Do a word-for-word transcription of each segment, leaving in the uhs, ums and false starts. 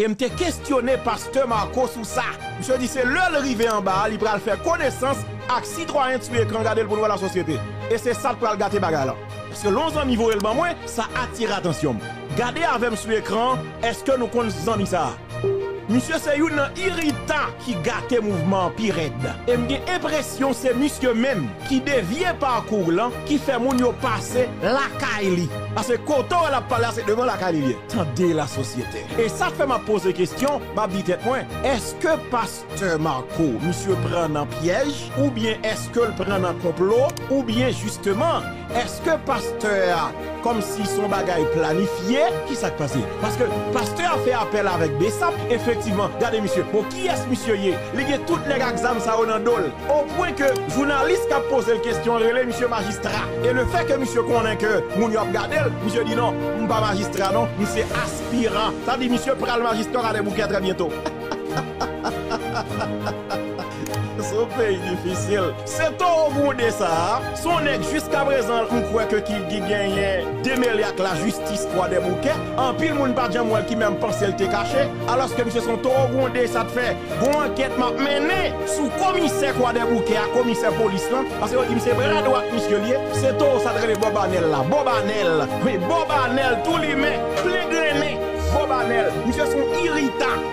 E m te kesyone pastè Marco sou sa. Misye di se lè l rive anba a, li pral fè konesans ak sitwayen k sou ekran, gade l pou n wè lasosyete. E se sa k pral gate bagay la. Paske lè yon zanmi voye l ban mwen, sa atire atansyon m. Gade avè m sou ekran an, èske nou konn zanmi sa a? Misye se youn nan iritan ki gate mouvman an pi rèd. E m gen enpresyon se misye menm ki devye pakou w lan, ki fè moun yo pase lakay li. Paske kote w wè l ap pale a, se devan lakay li l ye. Tande lasosyete. E sa k fè m ap poze kesyon, m ap di tèt mwen, èske pastè Marco, misye pran nan pyèj, oubyen èske l pran nan konplo, oubyen jisteman, èske pastè a, kòmsi se yon bagay planifye, ki sa k pase? Paske pastè a fè apèl avèk Bsap, efektivman, gade misye, bon, kiyès misye ye? Li gen tout nèg ak zam sa yo nan do l. O pwen ke jounalis k ap poze l kesyon an rele misye majistra. E lefètke misye konnen ke moun yo ap gade l, misye di non, m pa majistra non, m se aspiran. Sa di misye pral majistra Kwadèboukè trè byento. Se yon peyi difisil. Se towo gwonde sa a, se yon nèg jiskaprezan m kwè ke ki, ki genyen demele ak lajistis Kwadèboukè. Anpil moun pa t janm wè l ki menm panse l te kache, alòske misye se yon towo gwonde, sa t fè gon ankèt m ap mennen sou komisè Kwadèboukè a, komisè polis lan, paske yo di m se bra dwat misye l ye, se towo sa t rele Bòb Anèl la, Bòb Anèl, wi, Bòb Anèl, tou limen, plen grennen, Bòb Anèl, misye se yon iritan,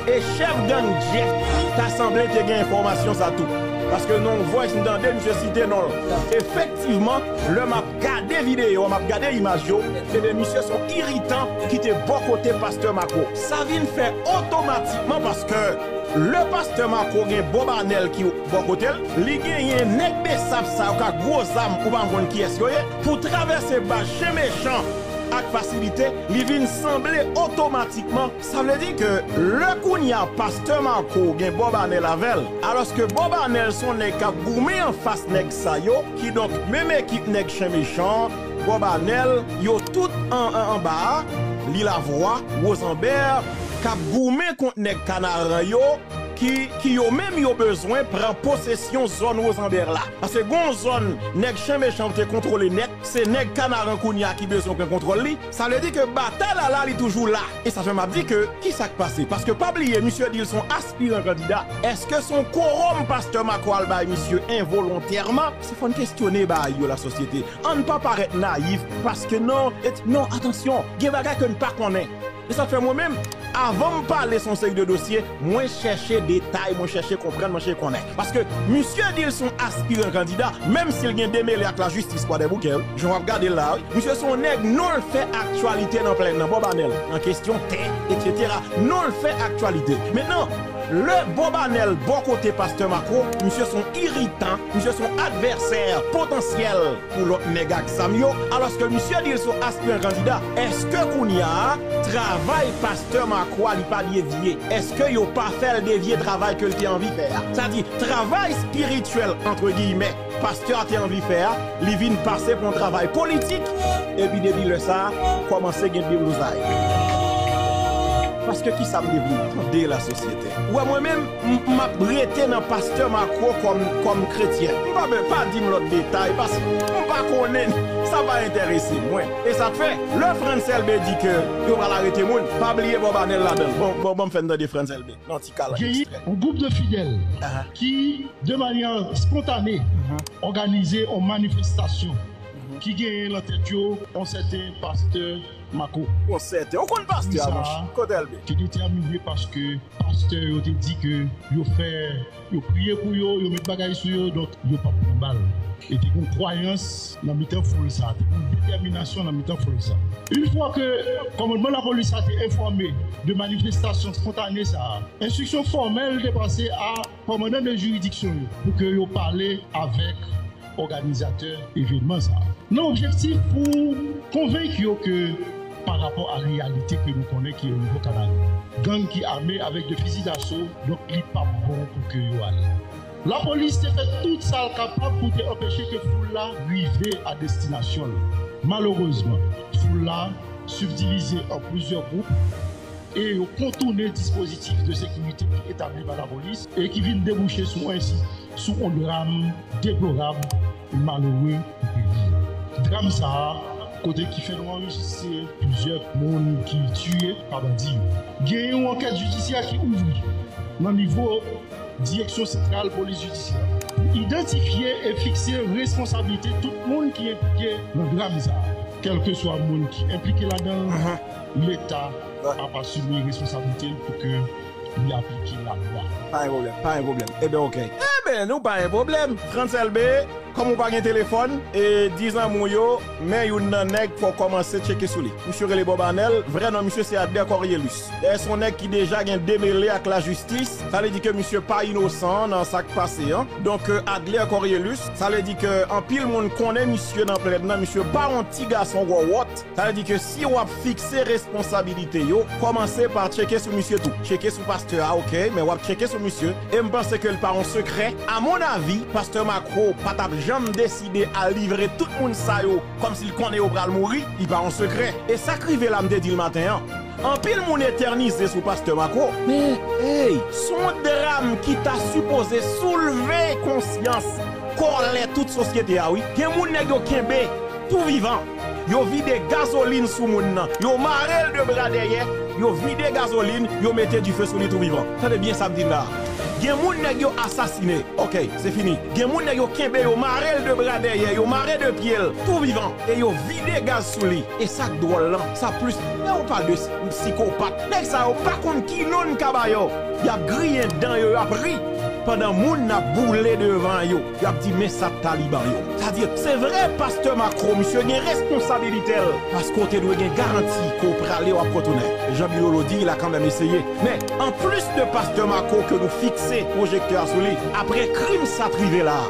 e chèf gang Jeff, ta sanble te gen enfòmasyon sa tou, paske nan yon voice m tande misye site non l, efektivman, lè m ap gade videyo a, m ap gade imaj yo, ebyen misye se yon iritan ki te bò kote pastè Marco. Sa vin fè otomatikman paske lè pastè Marco gen Bòb Anèl ki bò kote l, li genyen nèg Bsap sa yo k ak gwo zam ou pa konn kiyès yo ye, pou travèse baz chen mechan ak fasilite, li vin sanble otomatikman. Sa vle di ke lè kounye a pastè Marco gen Bòb Anèl avè l, alòske Bòb Anèl se yon nèg k ap goumen anfas nèg sa yo, kidonk menm ekip nèg chen mechan, Bòb Anèl, yo tout an, an, anba a, Lilavwa, Wozanbè, k ap goumen kont nèg Kanaran yo, ki, ki yo menm yo bezwen pran posesyon zòn Wozanbè la. Paske gon zòn nèg chen mechan te kontwole nèt, se nèg Kanaran kounye a ki bezwen pran kontwòl li. Sa vle di ke batay la la, li toujou la. E sa fè m ap di ke, ki sa k pase? Paske pa bliye, misye di l se yon aspiran kandida. Èske se yon kowòm pastè Marco al bay misye envolontèman? Se fò n kesyone bagay yo, lasosyete. Ann pa parèt nayif, paske non, et, non, atansyon, gen bagay ke n pa konnen. E sa k fè mwen menm, avan m pale sou yon seri de dosye, mwen chèche detay, mwen chèche konprann, mwen chèche konnen. Paske misye di l se yon aspiran kandida, menm si l gen demele ak lajistis Kwadèboukè, wi. Jan w ap gade l la, wi. Misye se yon nèg non l fè aktyalite nan plèn nan, Bòb Anèl, nan kesyon tè, etsetera. Non l fè aktyalite. Mentnan, lè Bòb Anèl bò kote pastè Marco, misye se yon iritan, misye se yon advèsè potansyèl pou lòt nèg ak zam yo, alòske misye di l se yon aspiran kandida. Èske kounye a, travay pastè Marco a li pa devye? Èske yo pa fè l devye travay ke l te anvi fè a? Sa di, travay espirityèl, antre giyimè, pastè a te anvi fè a, li vin pase pou yon travay politik, epi depi lè sa a, kòmanse gen deblozay. Paske ki sa m te vle tande lasosyete? Ou wè mwen menm, m, m ap rete nan pastè Marco kòm, kòm kretyen. M pa be, pa di m lòt detay, paske m pa konnen, sa pa enterese mwen. E sa k fè, lè Frantz Elbé di ke yo pral arete moun, pa bliye Bòb Anèl ladan l. Bon, bon, bon, m fè n tande Frantz Elbé nan ti kal ekstrè. Genyen yon gwoup de fidèl ki, de manyè spontane, òganize yon manifestasyon ki genyen nan tèt yo yon sèten pastè Marco. Yon sèten. Ou konn pastè a, monchè? Kote Elbé? Te detèmine paske pastè yo te di ke yo fè, yo priye pou yo, yo met bagay sou yo, donk yo p ap pran bal. E te gen yon kwayans nan mitan foul sa, te gen yon detèminasyon nan mitan foul sa. Yon fwa ke kòmandman lapolis la te enfòme de manifestasyon spontane sa a, enstriksyon fòmèl te pase a kòmandan de jiridiksyon yo pou ke yo pale avèk òganizatè evènman sa a. Nan objektif pou konvenk yo ke pa rapò a reyalite ke nou konnen ki o nivo Kanaran, gang ki ame avèk de fizi daso, donk li p ap bon pou ke yo ale. Lapolis te fè tout sa l kapab pou te anpeche ke foul la rive a destinasyon l. Malerezman, foul la sibdivize an plizyè gwoup e yo kontounen dispozitif de sekirite ki etabli pa lapolis e ki vin debouche sou ensi, sou yon dram deplorab e malere pou peyi. Dram sa a kote ki fè nou anrejistre plizyè moun ki tiye pa bandi yo. Gen yon ankèt jidisyè ki ouvri nan nivo Direksyon Santral Polis Jidisyè pou idantifye e fikse responsablite tout moun ki enplike nan dram sa a. Kèlkeswa moun ki enplike ladan l, Leta ap asime responsablite l pou ke li aplike lalwa. Pa gen pwoblèm, pa gen pwoblèm. Ebyen, oke. Ebyen, nou pa gen pwoblèm. Frantz Elbé, kòm ou pa gen telefòn, e di zanmi w yo, men youn nan nèg fò w kòmanse tcheke sou li. Misye rele Bob Arnel, vrè non misye se Adler Corrielus. Dayè, se yon nèg ki deja gen demele ak lajistis. Sa vle di ke misye pa inosan nan sa k pase an. Donk, euh, Adler Corrielus, sa vle di ke anpil moun konnen misye nan plèn nan, misye pa yon ti gason wòwòt. Sa vle di ke si w ap fikse responsabilite yo, kòmanse pa tcheke sou misye tou. Tcheke sou pastè a, oke, men w ap tcheke sou misye. E m panse ke l pa yon sekrè. A mon avi, pastè Marco pa t ap janm deside al livre tout moun sa yo kòmsi l konnen yo pral mouri. Li pa yon sekrè. E sa k rive la, m te di l maten an. Anpil moun etènize sou pastè Marco, men, ey, se yon dram ki ta sipoze soulve konsyans, kòlè tout sosyete a, wi. Gen moun nèg yo kenbe tou vivan. Yo vide gazolin sou moun nan. Yo mare l de bra dèyè. Yo vide gazolin. Yo mete dife sou li tou vivan. Tande byen sa m di n la. Gen moun nèg yo asasine. Oke, se fini. Gen moun nèg yo kenbe, yo mare l de bra dèyè. Yo mare de pye l tou vivan. E yo vide gaz sou li. E sa k dwòl lan, sa plis, lè ou pale de s-, sikopat, nèg sa yo pa konn ki non n ka ba yo. Y ap griyen dan yo, y ap ri, pandan moun n ap boule devan yo, y ap di, "Men sa Taliban yo." Sa di, se vre, pastè Marco, misye gen responsabilite l, paske w te dwe gen garanti ke w prale, w ap retounen. Jan Bilolo di, il a quand même essayé. Men, anplis de pastè Marco ke nou fikse pwojektè a sou li, apre krim sa t rive la a,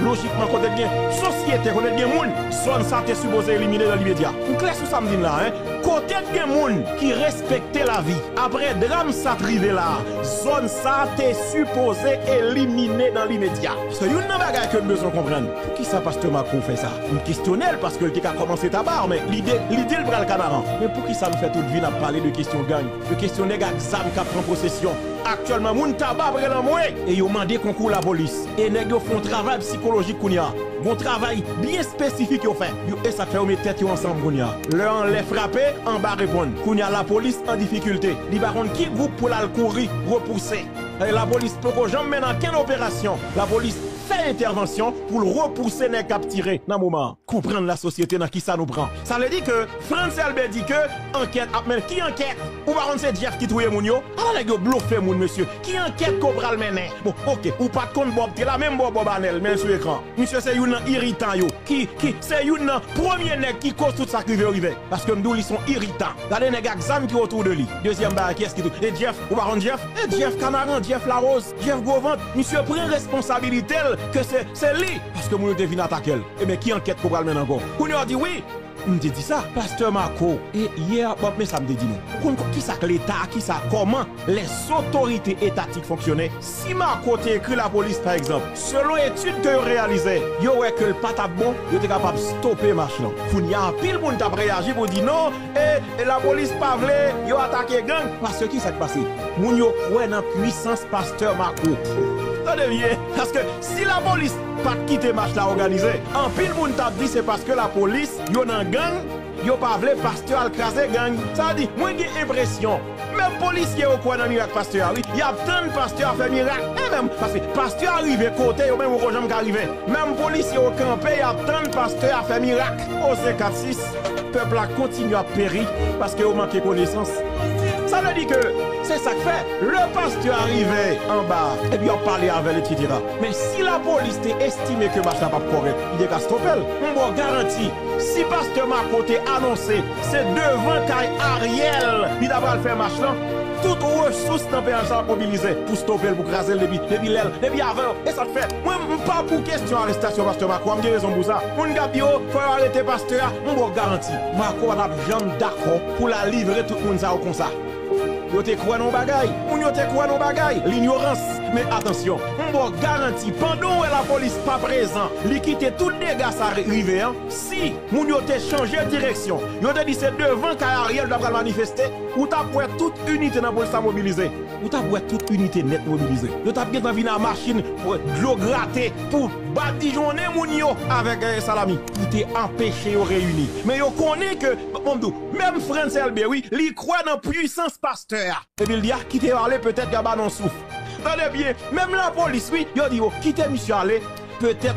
lojikman, kote t gen sosyete, kote t gen moun, zòn sa te sipoze elimine nan limedya. M klè sou sa m di n la, en. Kote t gen moun ki respekte lavi, apre dram sa t rive la a, zòn sa te sipoze elimine nan limedya. Paske youn nan bagay ke n bezwen konprann, poukisa pastè Marco fè sa? M kesyone l paske l te ka kòmanse Taba, men li de-, li di l pral Kanaran. Men poukisa m fè tout vi n ap pale de kesyon gang, de kesyon nèg ak zam k ap pran posesyon? Aktyèlman, moun Taba ap rele anmwe e yo mande konkou lapolis. E nèg yo fè yon travay sikolojik kounye a. Gon travay byen espesifik yo fè. Yo, e sa k fè yo met tèt yo ansanm kounye a. Lè anlè frape, anba reponn. Kounye a, lapolis an difikilte. Li pa konn ki gwoup pou l al kouri, repouse. E lapolis poko janm mennen okenn operasyon. Lapolis fè entèvansyon pou l repouse nèg k ap tire nan moman an. Konprann lasosyete nan kisa nou pran. Sa vle di ke Frantz Elbé di ke ankèt ap mennen. Ki ankèt? Ou pa konn se Jeff ki touye moun yo? Ala nèg yo blofe moun, mesye. Ki ankèt ke w pral mennen? Bon, oke, ou pa t konn Bob te la, menm Bob, Bob Arnel, men l sou ekran. Misye se youn nan iritan yo, ki, ki se youn nan premye nèg ki koz tout sa k rive yo rive. Paske m di w, li se yon iritan. Gade nèg ak zam ki otou de li. Dezyèm bagay, kiyès ki tou? E Jeff, ou pa konn Jeff? E Jeff Kanaran, Jeff Larose, Jeff Gwo Vant. Misye pran responsabilite l ke se, se li. Paske moun yo te vin atake l. Ebyen, ki ankèt ke w pral mennen ankò? Kounye a w di wi. M te di sa, pastè Marco, e yè, bon, men sa m te di nou. Ou konn kisa k Leta, kisa, kòman lèzotorite etatik fonksyone? Si Marco te ekri lapolis, pa egzanp, selon etid ke yo reyalize, yo wè ke l pa t ap bon, yo te kapab stope mach lan. Kounye a, anpil moun t ap reyaji pou di non, e, e lapolis pa vle yo atake gang. Paske kisa k pase? Moun yo kwè nan pwisans pastè Marco. Tande byen, paske si lapolis pa t kite mach la òganize, anpil moun t ap di se paske lapolis, yo nan gang, yo pa vle pastè al kraze gang. Sa di, mwen gen enpresyon, menm polisye yo kwè nan mirak pastè a, wi. Y ap tann pastè a fè mirak. E menm, paske pastè a rive kote yo menm poko janm ka rive. Menm polisye yo kanpe, y ap tann pastè a fè mirak. Oze kat sis, pèp la kontinye ap peri paske yo manke konesans. Sa vle di ke se sa k fè, lè pastè a rive anba, epi y ap pale avè l, etsetera. Men si lapolis te estime ke mach la p ap kòrèk, li te ka stope l. M ba w garanti, si pastè Marco te anonse se devan kay Ariel li ta pral fè mach lan, tout resous nan P H sa ap mobilize pou stope l, pou kraze l depi, depi lè l, depi avan yo. E sa k fè, mwen, m pa pou kesyon arestasyon pastè Marco a, m gen rezon pou sa. Moun k ap di, o, fò yo arete pastè a, m ba w garanti, Marco pa t ap janm dakò pou l al livre tout moun sa yo konsa. Yo te kwè nan yon bagay, moun yo te kwè nan yon bagay, linyorans. Men atansyon, m ba w garanti, pandan w wè lapolis pa prezan, li kite tout dega sa ri- rive an, si moun yo te chanje direksyon, yo te di se devan kay Ariel yo t ap pral manifeste, ou t ap wè tout inite nan polis la mobilize. Ou t ap wè tout inite nèt mobilize. Yo t ap gentan vin a machin, dlo grate, pou badijonnen moun yo avèk eh, salami. Pou te anpeche yo reyini. Men yo konnen ke, bon, m di w, menm Frantz Elbé, wi, li kwè nan pwisans pastè a. Epi l di, a, kite yo ale, petèt y a ba nou souf. Tande byen, menm lapolis, wi, yo di, yo, kite misye ale, petèt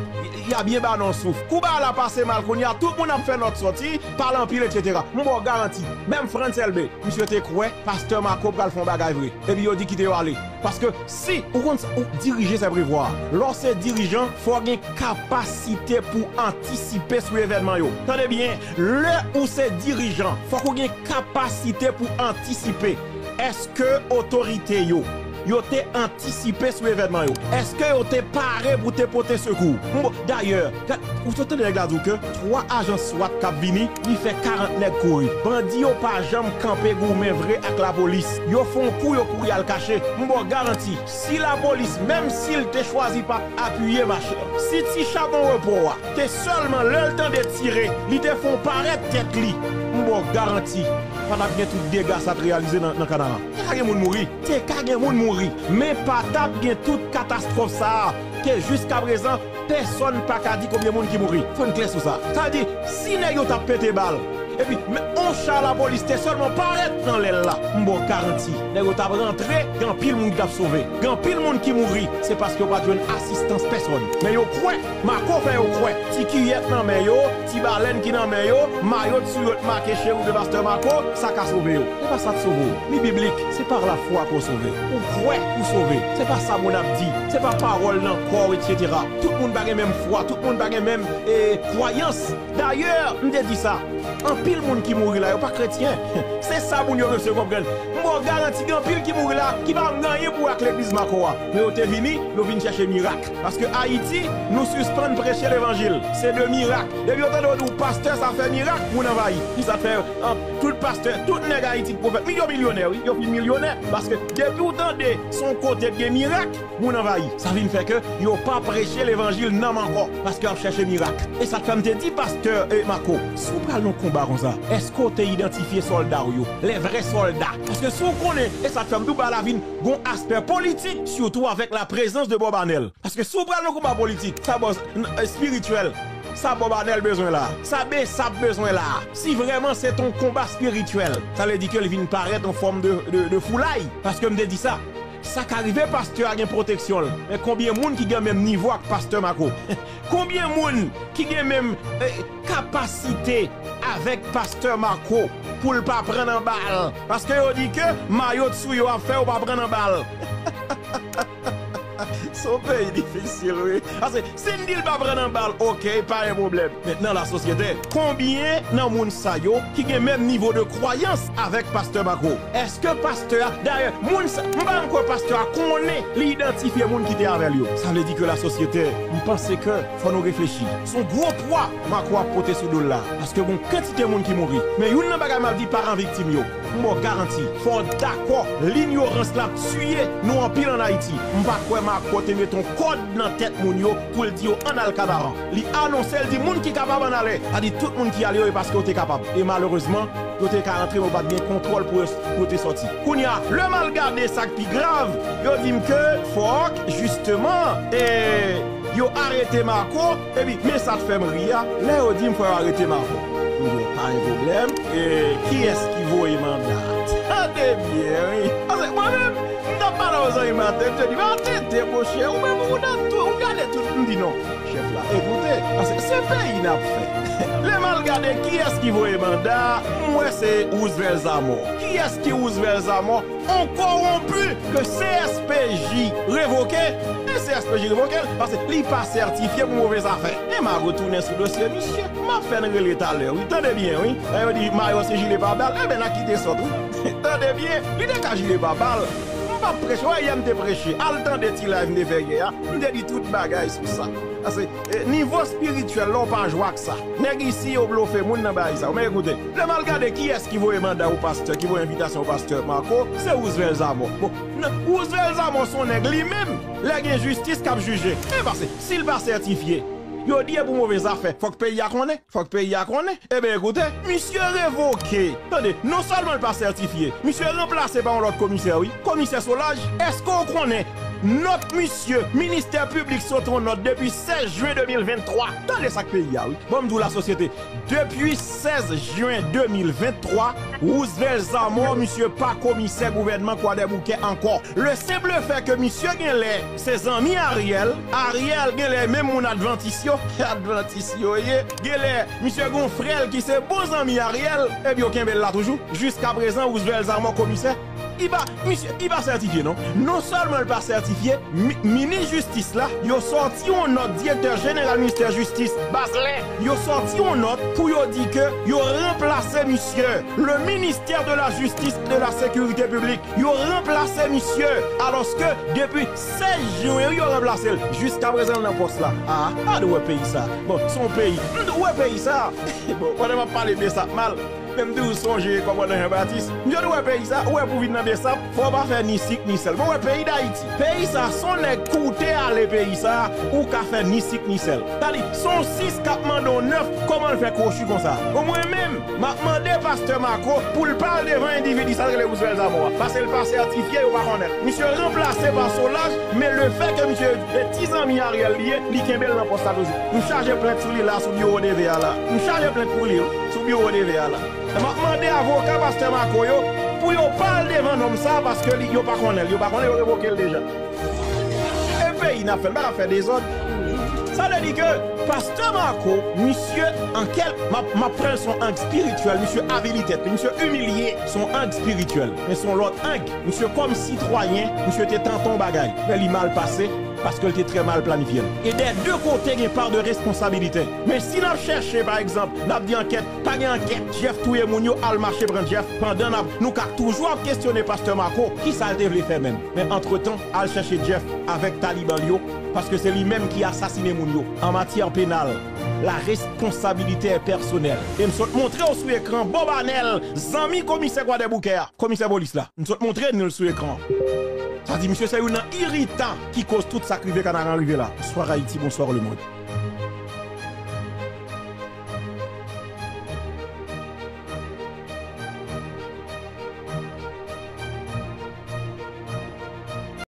y a byen ba nou souf. Kou bagay la pase mal kounye a, tout moun ap fè nòt sòti, pale anpil, etsetera. M ba w garanti, menm Frantz Elbé, misye te kwè pastè Marco pral fè yon bagay vre. Epi yo di kite yo ale. Paske si ou konn sa, ou dirije se prevwa. Lè w se dirijan, fò w gen kapasite pou antisipe sou evènman yo. Tande byen, lè ou se dirijan, fòk ou gen kapasite pou antisipe. Èske otorite yo, yo te antisipe sou evènman yo? Èske yo te pare pou te pote sekou? Bon, dayè, gad, ou sot tande nèg la di w ke twa ajan swat k ap vini, li fè karant nèg kouri. Bandi yo pa janm kanpe goumen vre ak lapolis. Yo fè yon kou, yo kouri al kache. M ba w garanti, si lapolis, menm si l te chwazi pa apiye mache, si ti chabon repo a te sèlman lè l tande tire, li te fè yon parèt tèt li, m ba w garanti, pa t ap gen tout dega sa t reyalize nan, nan Kanara. Te ka gen moun mouri, te ka gen moun mouri, men pa t ap gen tout katastwòf sa a ke jiskaprezan, pèsonn pa ka di konbyen moun ki mouri. Fò n klè sou sa. Sa vle di, si nèg yo t ap pete bal, epi men on cha lapolis te sèlman parèt nan lè l la, m ba w garanti, nèg yo t ap rantre, gen anpil moun ki t ap sove. Gen anpil moun ki mouri, se paske yo pa t jwenn asistans pèsonn. Men yo kwè, Marco fè yo kwè, ti kiyèt nan men yo, ti balèn ki nan men yo, mayo sou yo t make cheri de pastè Marco, sa ka sove yo. Se pa sa k sove w. Li biblik, se pa lafwa ke w sove. Ou kwè ou sove. Se pa sa moun ap di. Se pa pawòl nan kò w, etsetera. Tout moun pa gen menm fwa, tout moun pa gen menm eh, kwayans. Dayè, m te di sa, anpil moun ki mouri la, yo pa kretyen. Se sa moun yo bezwen konprann. M ba w garanti gen anpil ki mouri la, ki pa menm gen anyen pou wè ak legliz Marco a. Men yo te vini, yo vin chèche mirak. Paske Ayiti, nou sispann preche levanjil. Se de mirak. Depi yo tande w di w pastè sa fè mirak, moun anvayi. Ki sa t fè an, tout pastè, tout nèg Ayiti k pwofèt, yo milyonè, wi, yo fin milyonè. Paske depi w tande se yon kote k gen mirak, moun anvayi. Sa vin fè ke yo pa preche levanjil nanm ankò, paske y ap chèche mirak. E sa k fè m te di pastè eh, Marco, si w pral nan konba konsa, èske w te idantifye sòlda w yo, lè vrè sòlda? Paske si w konnen, e sa k fè m di w bagay la vin gon aspè politik, sitou avèk laprezans de Bob Anèl. Paske si w pral nan konba politik, sa bò espirityèl, sa Bob Anèl bezwen la, sa Bsap bezwen la, si vrèman se t on konba espirityèl, sa vle di ke l vin parèt an fòm de, de, de foulay. Paske m te di sa, sa ka rive pastè a gen pwoteksyon l, men konbyen moun ki gen menm nivo ak pastè Marco? Konbyen moun ki gen menm eh, kapasite avèk pastè Marco pou l pa pran nan bal? Paske yo di ke mayo t sou yo ap fè yo pa pran nan bal. Se yon peyi difisil, wi. Paske si n di l pa pran nan bal, oke, pa gen pwoblèm. Men nan lasosyete, konbyen nan moun sa yo ki gen menm nivo de kwayans avèk pastè Marco? Èske pastè a, dayè, moun sa, m pa menm kwè pastè a konnen li idantifye moun ki te avè l yo. Sa vle di ke lasosyete, m panse ke fò nou reflechi. Se yon gwo pwa Marco ap pote sou do l la. Paske gon kantite moun ki mouri. Men youn nan bagay m ap di paran viktim yo, m ba w garanti, fò w dakò, linyorans la ap tiye nou anpil ann Ayiti. M pa kwè Marco te met yon kòd nan tèt moun yo pou l di yo ann al Kanaran. Li anonse, l di moun ki kapab ann ale. Sa di tout moun ki ale yo, e paske yo te kapab. E malerezman, yo te ka antre, men yo pa t gen kontwòl pou yo, pou yo te sòti. Kounye a, lè m al gade sa k pi grav, yo di m ke fòk, jisteman, e, yo arete Marco, epi, men sa k fè m ri a, lè yo di m fò yo arete Marco. M di, pa gen pwoblèm. E, kiyès ki voye manda a? Tande byen, wi. Paske mwen menm, m t ap pale a yon zanmi maten, m te di, pa tete, monchè, ou menm, ou nan tou, ou gade tout, m di non. Chèf la, ekoute, paske se peyi n ap fè. Lè m al gade kiyès ki voye manda a, m wè se Roosevelt Zamò. Kiyès ki Roosevelt Zamò? On kowonpi ke C S P J revoke, e C S P J revoke l, paske li pa sètifye pou move zafè. E m a retounen sou dosye misye. M ap fè n rele talè, wi. Tande byen, wi. Lè yo di mayo se jile pa bal, enben, n a kite sòt, wi. Tande byen, li te ka jile pa bal. M p Ap preche, wè, yè m te preche. Al tande ti live m te fè yè a. M te di tout bagay sou sa. Paske, eh, nivo espirityèl la, w pa jwe ak sa. Nèg isi yo blofe moun nan bagay sa. Men ekoute, lè m al gade kiyès ki voye manda ou pastè, ki voye envitasyon ou pastè Marco, se Roosevelt Zamò. Bon, nan, Roosevelt Zamò se yon nèg li menm, lè gen jistis k ap jije. E pase, si l pa sètifye, yo di e pou move zafè. Fòk peyi a konnen. Fòk peyi a konnen. Eben, ekoute, misye revoke. Tande, non sèlman l pa sètifye, misye ranplase pa yon lòt komisè, wi. Komisè Solages, èske w konnen nòt misye, ministè piblik sot yon nòt depi sèz jen de mil venntwa? Tande sa k peyi a, wi. Bon, m di w lasosyete, depi sèz jen de mil venntwa, Roosevelt Zamò, misye pa komisè gouvènman Kwadèboukè ankò. Le simple fait que misye genlè se zanmi Ariel, Ariel genlè menm moun Advantis yo, Advantis yo ye, genlè misye gon frè l ki se bon zanmi Ariel, epi yo kenbe l la toujou. Jiska prezan, Roosevelt Zamò komisè, li pa, misye, li pa sètifye non. Non sèlman l pa sètifye, mi-, minis jistis la, yo sòti yon nòt, direktè jeneral ministè jistis, Bazelais, yo sòti yon nòt pou yo di ke yo ranplase misye. Le ministère de la Justice et de la Sécurité Publique, yo ranplase misye, alòske depi sèz jen, wi, yo ranplase l. Jiska prezan, l nan pòs la. A, a, dwe wè peyi sa. Bon, se yon peyi. M dwe wè peyi sa. Bon, pandan m ap pale BSAP mal, men m toujou sonje kòmandan Jean Baptiste. M dwe wè peyi sa, ou wè pou vin nan BSAP, fò w pa fè ni sik ni sèl. Bon, wè peyi Dayiti. Peyi sa, se yon nèg kou te ale peyi sa, ou ka fè ni sik ni sèl. Sa di, se yon sis k ap mande yon nèf, kòman l fè kwochi konsa? Bon, mwen menm, m ap mande pastè Marco pou l pa al devan endividi sa l rele Roosevelt Zamò a, paske l pa sètifye, yo pa konnen l. Misye ranplase pa Solages, men le fait que misye se ti zanmi Ariel li ye, li kenbe l nan pòs la toujou. M chaje plent sou li la, sou biwo DV a la. M chaje plent pou li, wi, sou biwo DV a la. M ap mande avoka pastè Marco yo pou yo pa al devan nonm sa, paske li, yo pa konnen l, yo pa konnen, yo revoke l deja. E peyi n ap fè, n pa t ap fè dezòd. Sa vle di ke pastè Marco, misye, an kèl, m ap, m ap pran l sou yon ang espirityèl, misye avili tèt li, misye imilye, sou yon ang espirityèl. Men sou yon lòt ang, misye kòm sitwayen, misye te tante yon bagay, men li mal pase, paske l te trè mal planifye l. E dè de kote gen pa de responsabilite. Men si n ap chèche, pa egzanp, n ap di ankèt, pa gen ankèt, Jeff touye moun yo, al mache pran Jeff, pandan n ap, nou ka toujou ap kesyone pastè Marco, kisa l te vle fè menm. Men antretan, al chèche Jeff avèk taliban l yo, paske se li menm ki asasine moun yo. An matyè penal, la responsabilité est personnelle. E m sot montre w sou ekran Bob Anel, zanmi komisè Kwadèboukè a, komisè polis la. M sot montre nou l sou ekran. Sa di, misye se youn nan iritan ki koz tout sa k rive Kanaran rive la. Bonswa Ayiti, bonswa lemonn.